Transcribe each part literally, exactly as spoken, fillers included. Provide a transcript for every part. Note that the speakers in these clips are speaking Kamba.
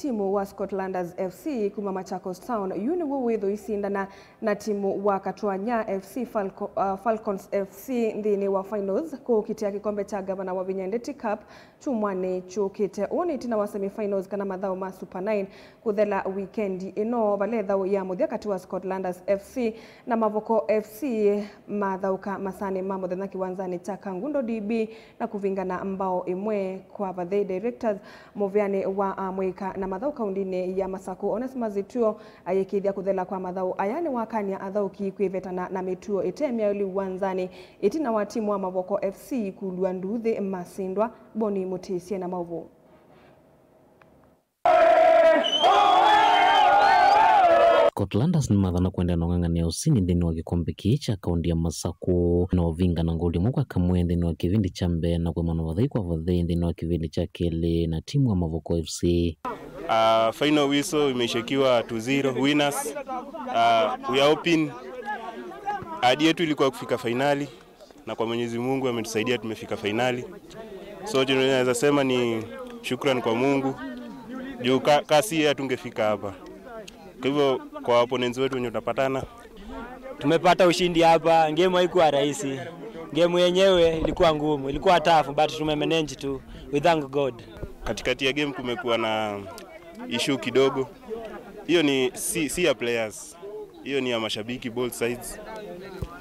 Timu wa Scotlanders F C kuma Machakos Town, yu nĩw'o wĩthũ isindana na timu wa Katwanya F C, Falco-, uh, Falcons F C nthĩnĩ wa finals kũkitĩa kĩkombe kya Gavana Wavinya Ndeti Cup kyumwanĩ kyũkĩte. Ũũ nĩ ĩtina wa semifinals kana mathaũ ma Super nine kũthela wikendi ĩno, vala ĩthaũ ya mũthya katĩ wa Scotlanders F C na Mavoko F C mathaũka masanĩ ma mũthenya kĩwanzanĩ kya Kangundo D B na kũvingana mbao ĩmwe kwa vathei. Directors mũvĩanĩ wa amũika na mathaũ kaundinĩ ya Masakũ, Onesmus Ituo, ayĩkĩĩthya kũthela kwa mathaũ aya nĩwakany'a athaũki kwĩvetana na mĩtuo ĩte myaĩlu ũwanzanĩ ĩtina wa timu wa Mavoko F C kũlw'a nduuthĩ masindwa. Boni Mũtĩsye na maũvoo. Scotlanders nĩmathana kũendeea na ũng'ang'anĩa ũsindi nthĩnĩ wa kĩkombe kĩĩ kya kaũndi ya Masakũ, na ũvingana ngoli ĩmwe kwa kamwe nthĩnĩ wa kĩvindi kya mbee na kũemana vathei kwa vathei nthĩnĩ wa kĩvindi kya kelĩ na timu ya Mavoko F C. Uh, final whistle imeishekiwa two zero winners. Uh, we are hoping, ahadi yetu ilikuwa kufika fainali, na kwa Mwenyezi Mungu ametusaidia, tumefika fainali. So chenye naweza sema ni shukran kwa Mungu, juu ka, ka si yeye hatungefika hapa. Kwa hivyo kwa opponents wetu wenye tunapatana, tumepata ushindi hapa. Game haikuwa rahisi, game yenyewe ilikuwa ngumu, ilikuwa tough, but tumemanage tu. We thank God. Katikati ya game kumekuwa na issue kidogo. Hiyo ni si, si ya players, hiyo ni ya mashabiki both sides.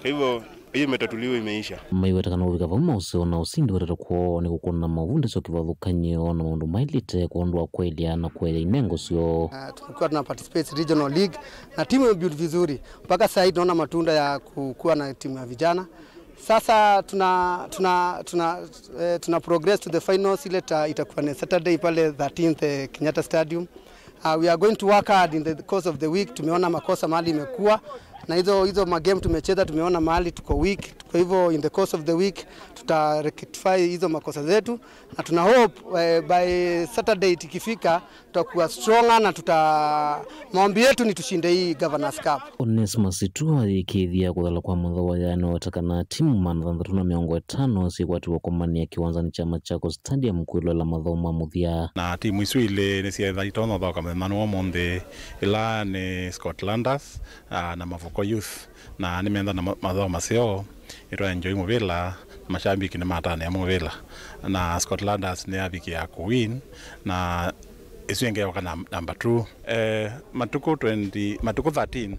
Kwa hivyo hiyo imetatuliwa, imeisha. Maiweta kana ũvika vau maũseo na ũsindi wetetwe kwoo nĩ kũkũna mavundĩsyo kĩvathũkany'o na maũndũ maĩlĩte kwondũ wa kwaĩlya na kũea inengo syoo. Uh, tumekuwa tuna participate regional league na timu imebuild vizuri. Mpaka sasa hii tunaona matunda ya kukuwa na timu ya vijana. Sasa tuna, tuna, tuna, eh, tuna progress to the finals, ile ta-, itakuwa ni Saturday pale thirteenth, eh, Kenyatta Stadium. Uh, we are going to work hard in the course of the week. Tumeona makosa mahali imekuwa, na hizo, hizo magame tumecheza, tumeona mahali tuko weak. Kwa hivyo in the course of the week tuta rectify hizo makosa zetu, na tuna hope, eh, by Saturday ikifika tutakuwa stronger na tuta-, maombi yetu ni tushinde hii Governors Cup. Onesmus Ituo ayĩkĩĩthya kũthela kwa mathaũ aya nĩweta kana timu maana thanthatũ na mĩongo ĩtano syĩkwatiwa kũmanĩa kĩwanzanĩ kya Machakos Stadium kwĩloela mathaũ ma mũthya. Na timu isu ilĩ nĩsyetha itonya ũthaũka mũthenya wa ũmũnthĩ, ĩla nĩ Scotlanders, ah, na Mavoko Youth, na nĩmeenda na ma-, mathaũ maseo. Nĩtwaenjoy mũvĩla, na mashambiki nĩmatanĩa mũvĩla, na Scotlanders nĩyavikĩa kũwin, na ĩsu ĩngĩ yoka na number two. Eh, matukũ twenty, matukũ thirteen,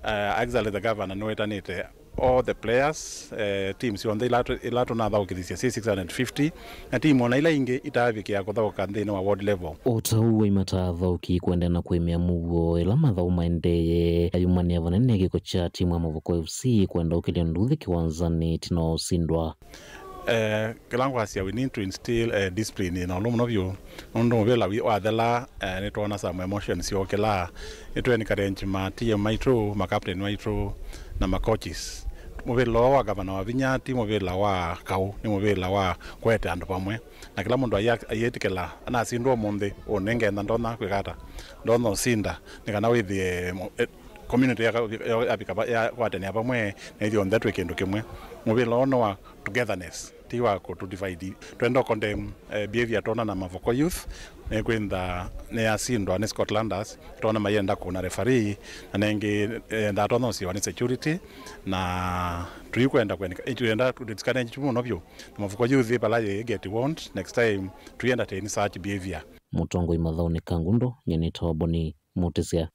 eh, actually the governor nĩwĩtanĩte all the players, eh, teams syonthe ila tũ-, ila tũnathaũkĩthisye syĩ six hundred fifty, na timu ona ila ingĩ itaavikĩa kũthaũka nthĩnĩ wa ward level. O ta ũu aimata athaũki kũendeea na kũĩmĩa mũuo ĩla mathaũ maendeeye, ayumanĩa vanene kĩko kya timu ya Mavoko F C kwenda ũkĩlya nduuthĩ kĩwanzanĩ ĩtina wa ũsindwa. Eh, kĩla ngwasya, we need to instill, eh, discipline na ũlũmũ mũno vyũ, nũndũ mũvĩla wi-, wathela, eh, nĩtwoona some emotions syokĩla. Nĩtũ encourage ma T M maitũ, ma captain maitũ, na ma coaches. Mũvĩla ũũ wa Gavana Wavinya ti mũvĩla wa kaũ, nĩ mũvĩla wa kũete andũ vamwe. Na kĩla mũndũ ayĩ-, ayĩtĩkĩla, anasindwa ũmũnthĩ, ũnengenda ndonya kwĩka ata? Ndonya ũsinda, nĩ kana wĩthĩe mo-, e, community ya, ya, ya, ya, yakwatanĩa vamwe, na ithyonthe twĩ kĩndũ kĩmwe. Mũvĩla ũũ nĩ wa togetherness, ti wa kũtũ divide. Twenda condemn, eh, behavior twona na Mavoko Youth, nĩkwĩntha nĩyasindwa nĩ Scotlanders, twona mayenda kũna referee, na nengĩ, eh, ndatonya ũsiwa nĩ security, na tũikwenda kwenda, twenda discourage mũno vyũ. Na Mavoko Youth vala yĩ get warned, next time tũi entertain such behavior. Mũtongoi mathaũnĩ Kangundo, nyie nĩtawa Boni Mũtĩsya.